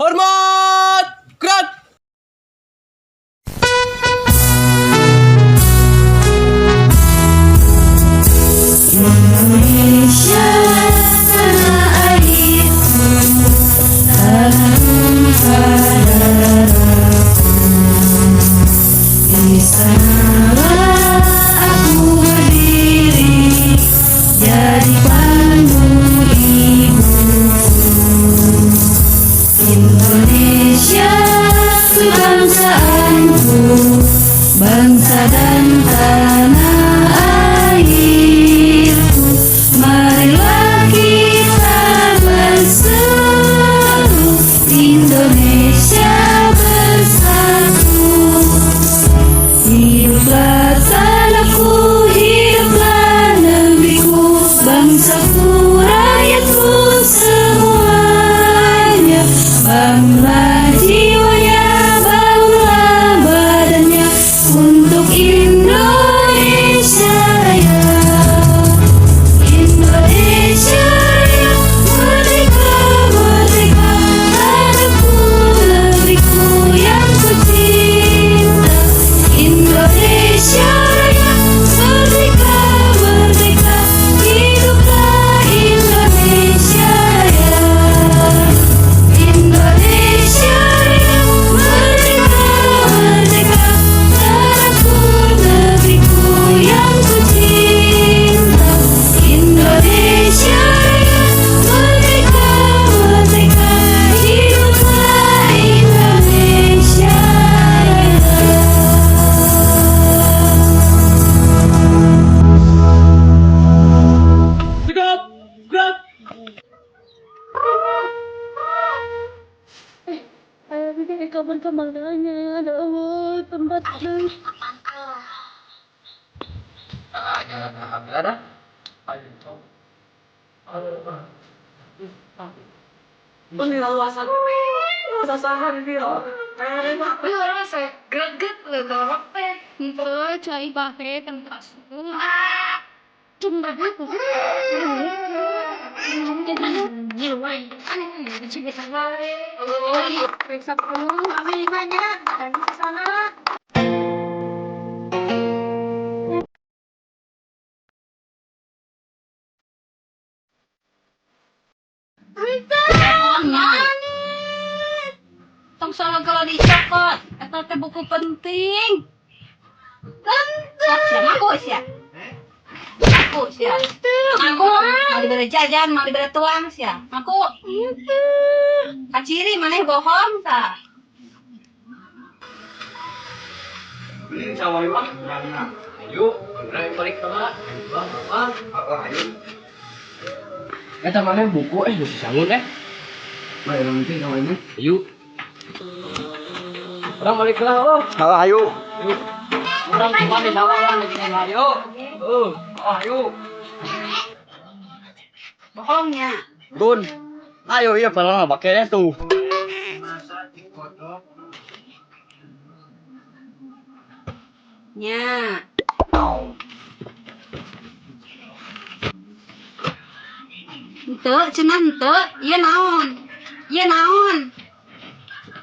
Hormat! Gerak! Indonesia tanah airku, tanah tumpah darahku. Di sanalah aku berdiri, jadi panggung ibuku. Indonesia kebangsaanku, bangsa dan tanah airku. Marilah kita berseru, Indonesia bersatu. Hiduplah tanahku, hiduplah negeriku, bangsaku, rakyatku semuanya. Bangunlah jiwanya, bangunlah badannya untuk Indonesia Raya. Indonesia Raya, merdeka, merdeka, tanahku, negeriku yang kucinta. Indonesia Raya, merdeka, merdeka, hiduplah Indonesia Raya. Indonesia Raya, merdeka, merdeka, tanahku, negeriku yang kucinta. Indonesia Raya, merdeka, merdeka, hiduplah Indonesia Raya. Tegap! Gerak! Kapan kemananya ada Allah tempat dan Ada? Orang saya greget loh kalau itu cai pakai tempat. Cuma periksa dulu, kami banyak dan ke sana. Tong salah kalau dicokot, eta teh buku penting. Sok sia ngaku sia. Ngaku sia. Ngaku, mau diberi jajan, mau diberi tuang sia. Ngaku. Kaciri maneh bohong tah. Sama mah. Ayo, urang balik ke mana? Ayo, bang, bang. Ayo. Eta mana buku geus sangun. Baik, nanti sama ini. Ayo. Urang balik lah, oh. Halo, ayo. Ayo. Urang cuma di sawah lah di sini, ayo. Oh, ayo. Bohongnya. Gun. Ayo, iya barang pakainya tuh. Nya. Henteu, cenah henteu. Ieu naon? Ieu naon?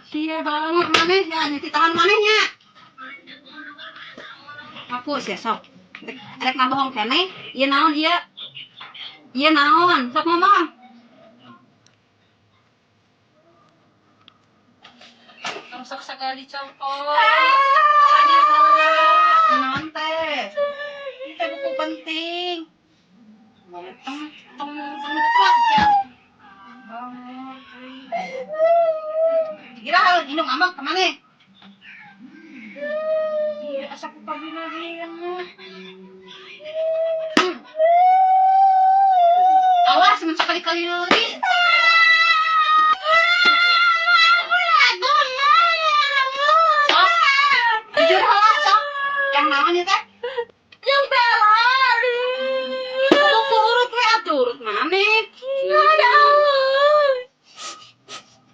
Sia banget maneh ya, ditahan maneh nya. Hapus ya sok. Rek ngabohong keneh. Ieu naon ieu? Ieu naon? Sok ngomong. Tong sok sagala dicopot. Tanya heula. Naon teh? Teh buku penting. Tong tong tong ceplok ya. Kira hal indung ambek ka maneh? Iya, asa ku pagi-pagi. Awas mun sakali-kali deui. Sok. Jujur heula sok. Yang naon ieu teh? Yang bela. Buku urut we atuh urut maneh. Ada.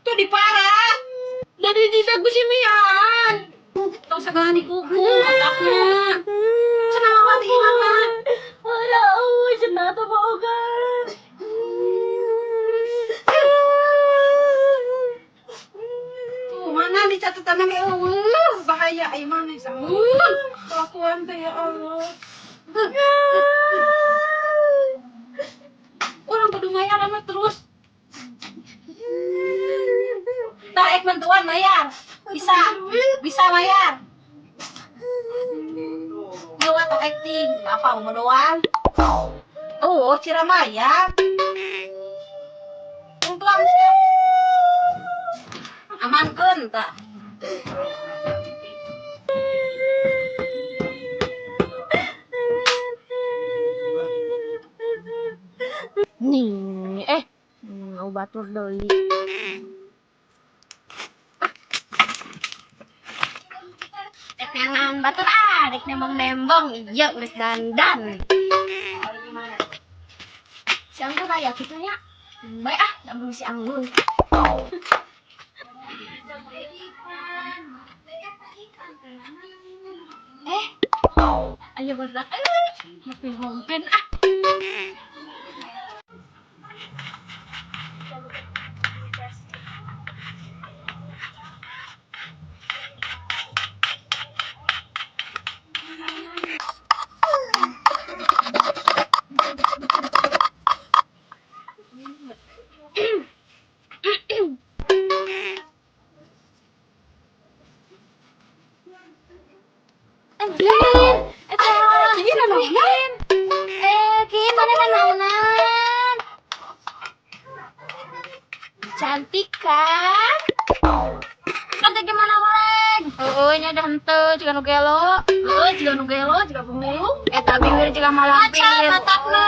Tuh diparah. Dari di ku si Mian. Tong segala dikuku otakna. Cenah mawa di imahna. Ada, oh, cenah teh boga. Tanah eueuh, bahaya ai maneh sama. Kelakuan teh ya Allah. Urang kudu mayar mah terus. Tah ek bantuan mayar. Bisa, bisa mayar. Ngewa tok acting, apa mau doang? Oh, cira mayar. Tungtuan siap. Amankeun tah. Nih, mau batur deui. Rek neangan batur ah, rek nembong-nembong, iya geus dandan. Si Anggun aya kitu nya. Bae ah, da si Anggun. Eh, ayo berdak ngopi ngompen ah. Kin, eta ieu naonan? Kin, mana naonan? Cantik kan? Cantik gimana goreng? Heeh, nya dah henteu jiga nu gelo. Heeh, jiga nu gelo, jiga pemulung. Eta bibir jiga malampir. Acan matakna.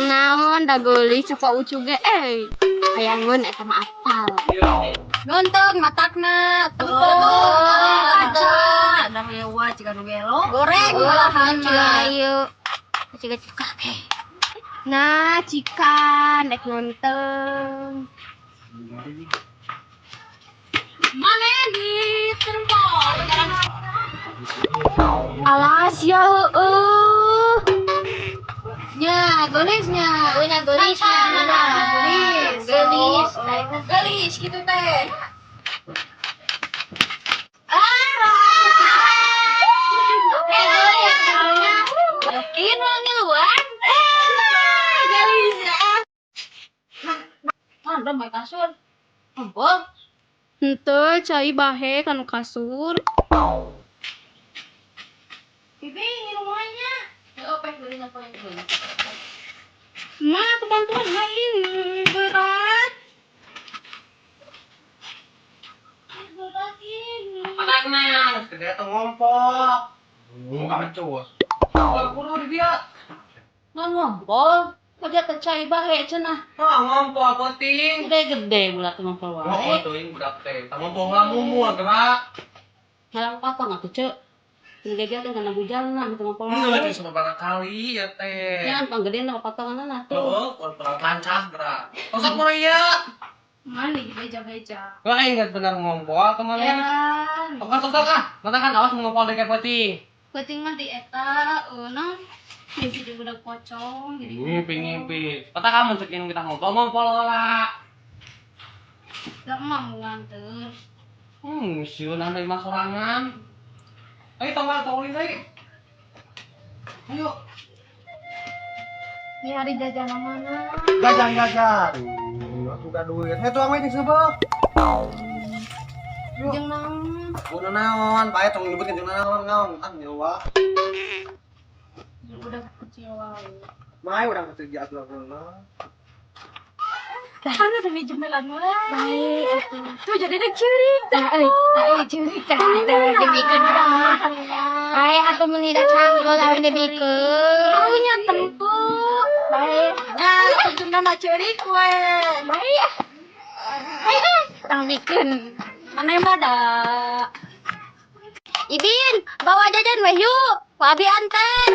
Naon da geulis coba ucu ge eh. Hayangeun eta mah apal. Gonteng matakna, tempong, acan, ada hewa jiga nu gelo. Goreng malahan Jiga ieu. Jiga cika eh. Nah, cikan rek nonton. Mana di tempong? Alas ya heueuh. Nya, geulisnya. Oh, nya geulis nya. Geulis. Geulis. Geulis gitu teh. Yakin lo ngiluan? Geulis ya. Mana main kasur? Ngompol. Henteu cai bahe kanu kasur. Bibi, ini rumahnya. Ya, opek beli ngapain dulu. Ma, aku bantuan lain berat. Matakna, segera tuh ngompol. Muka becus. Wah, kudu di dia. Nggak ngompol. Kok dia cai bahe cenah. Ah, ngompol penting. Gede-gede bulat ngompol Oh, wae. teuing budak teh. Tah ngompol lah mumul gerak. Halang patong atuh ceu. Gede teh kana bujalna gitu ngompol Enggak wae. cuma beberapa kali ya teh. Jangan pang gede na patongan lah tuh. Oh, pelan lancah gerak. Osok mau iya. Mana beja-beja. Wah, ingat benar ngompol kemarin. Heran. Oke, sok ah. Mata kan awas ngompol deh kayak peti. Kucing mah di eta, eueuh mimpi jeung budak pocong jadi. Ngimpi ngimpi. Mata kamu cekin kita ngompol ngompol lah. Gak mau nganter. Siun anda lima sorangan. Ayo tonggal tolin ayo. Ayo. Ini hari jajan mana? Jajan jajan. Aku gak duit. Tuang we jeung seubeuh. Jeung naon? Kudu naon, bae tong nyebutkeun jeung naon naon ah nyawa. Budak kecil wae. Mae urang kecil atuh naon. Kan ada jembelan wae. Baik atuh. Tuh jadi ada ceurik. Tah euy, tah euy ceurik tah. Dibikeun urang. Bae atuh meuli da canggul awe dibikeun. Oh, nya tempo. Bae. Nah, tujungna na ceurik we. Bae ah. Bae ah, tang bikeun. Mana mah da. Ibin, bawa jajan weh yuk. Ku abi antar.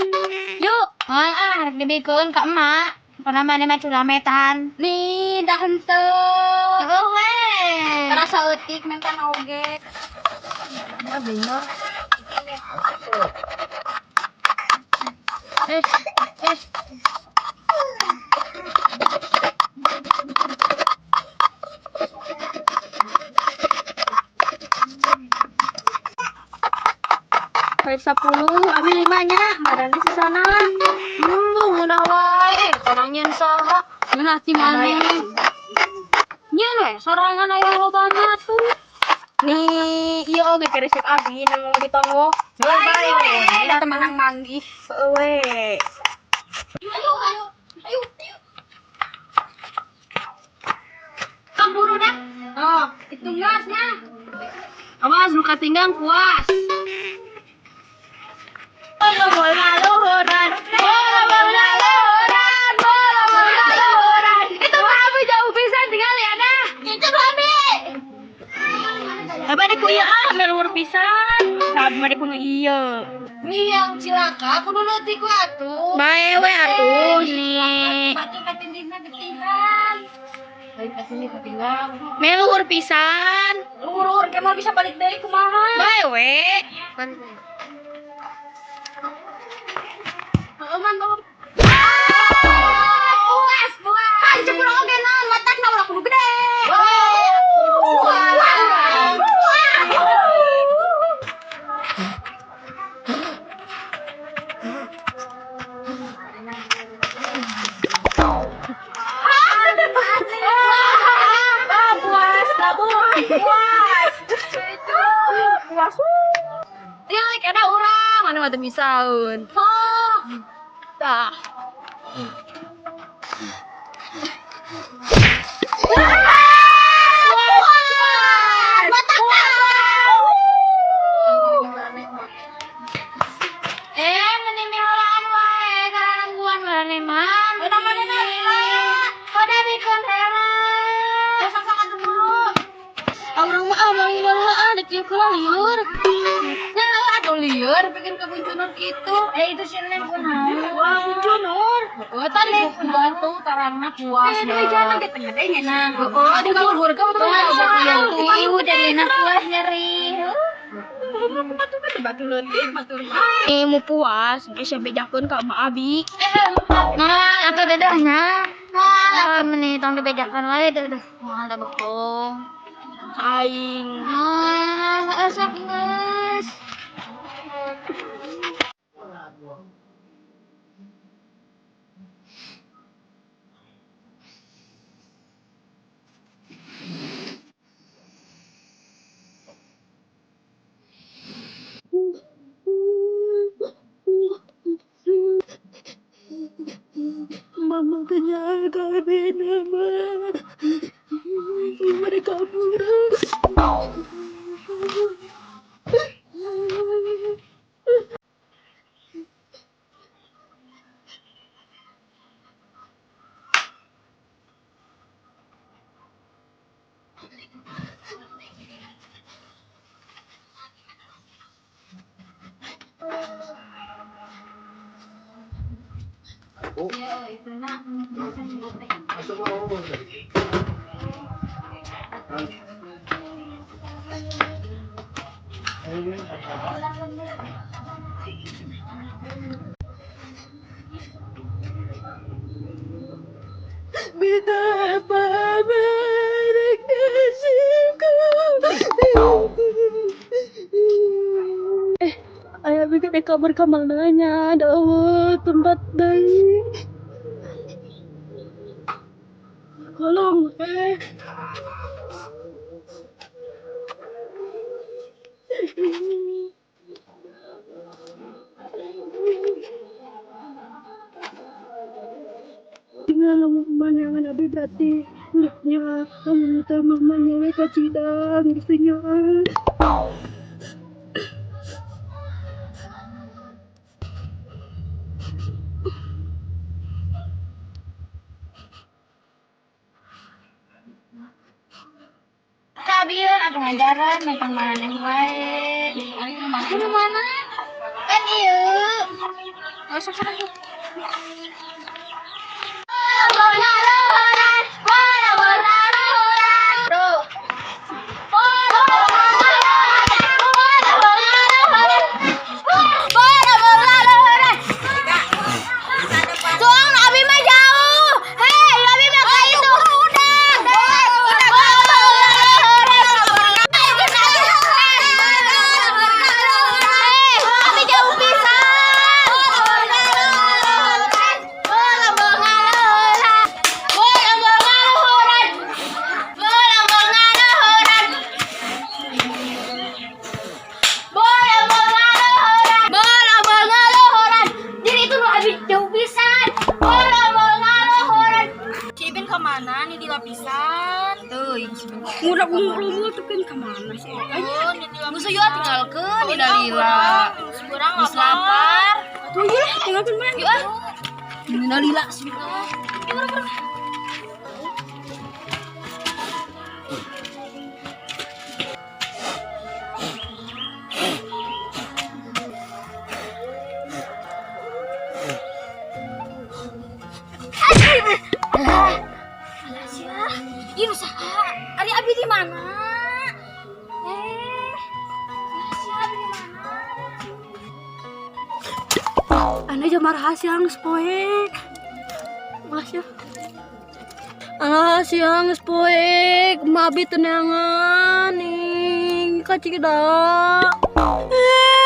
Yuk. Moal ah, rek dibikeun ka emak. Pernah mana mah culametan. Nih, dah henteu. Heueuh weh. Rasa eutik mentan oge. Eh, eh. 10, abi 5 nya. Marana sisana. Ngeunah wae. Eh, torang nyeun saha? Ngeunah ti maneh. Nyeun we sorangan aya lobana tuh. Nih, ieu oge keresek abi nang di tonggo. Bae we, temenang manggih. Heueuh we. Ayo, ayo, ayo, ayo. Kaburu dah. Oh, itu gasnya. Awas, nu katinggang puas. Bola bola luhuran, bola bola luhuran, bola bola luhuran. Itu mah abi jauh pisan tinggal ya dah. Itu abi. Abah ku ieu ah, luhur pisan. Sabi mah ku ieu. Nih yang cilaka kudu leutik we atuh. Bae we atuh nih. Batu katindihna getihan. Lain katindih katinggang. Meluhur pisan. Luhur-luhur kemal bisa balik deui kumaha. Bae we. Heeh man bawa. Puas, puas. Kan cepur oge naon matakna ulah kudu gede. Puas. Puas, puas. Puas. Tilik ada urang, mana mah teu misaeun. Oh. Tah. Eh, meni miholaan wae karena nungguan marane mah. Mana mana heula. Kode bikeun heula. Sok sok atuh buru. Urang mah ah manggil heula ah dek ieu heula lieur. Ya aduh lieur bikin kebuncunur gitu. Eh itu si Neng kunaon? Wah, buncunur. Oh, tadi bantu tarangna puas. Eh, duit jalan ge teh gede nya nah. Oh, di luhur ka betul. Tuh, dari enak puas nyeri. Batu leutik, batu. Eh, mau puas, geus bejakeun ka emak abi. Nah, atau dedahnya. Nah, meni tong dibejakan wae dedah. Moal da bohong. Aing. Nah, sok geus. Mama kenyang kabeh nama. Mereka kabur. Masuk mau. Ayah bikin di kamar kamar nanya, ada tempat deui. Tolong, eh. Tinggal ngomong abi berarti nya kamu teh mamanya we kacidang gitu nya. Kabieun atuh ngajaran tentang maneh wae. Anu mana? Kan ieu. Oh, sok sok atuh. Bola luhuran, bola bola luhuran. Tuh. Bola bola luhuran, bola bola luhuran. Bola bola luhuran. Tuang abi mah jauh. Hei, abi mah ka itu. Udah. Bola bola luhuran. Hei, abi jauh. lila pisan. Teuing. Ngurak ngurung tuh kan kemana sih? Oh, lila. Geus yuk tinggalkeun lila. Kurang Geus lapar. Tuh iya lah, tinggalkan main. Yuk ah. Lila lila sih. Alah sia. Ieu nu saha? Ari abi di mana? Eh. Alah sia abi di mana? Anda jam rahasia geus poek. Ulah sia. Alah sia geus poek, mabi tenangan nih ka Cikidang. Eh.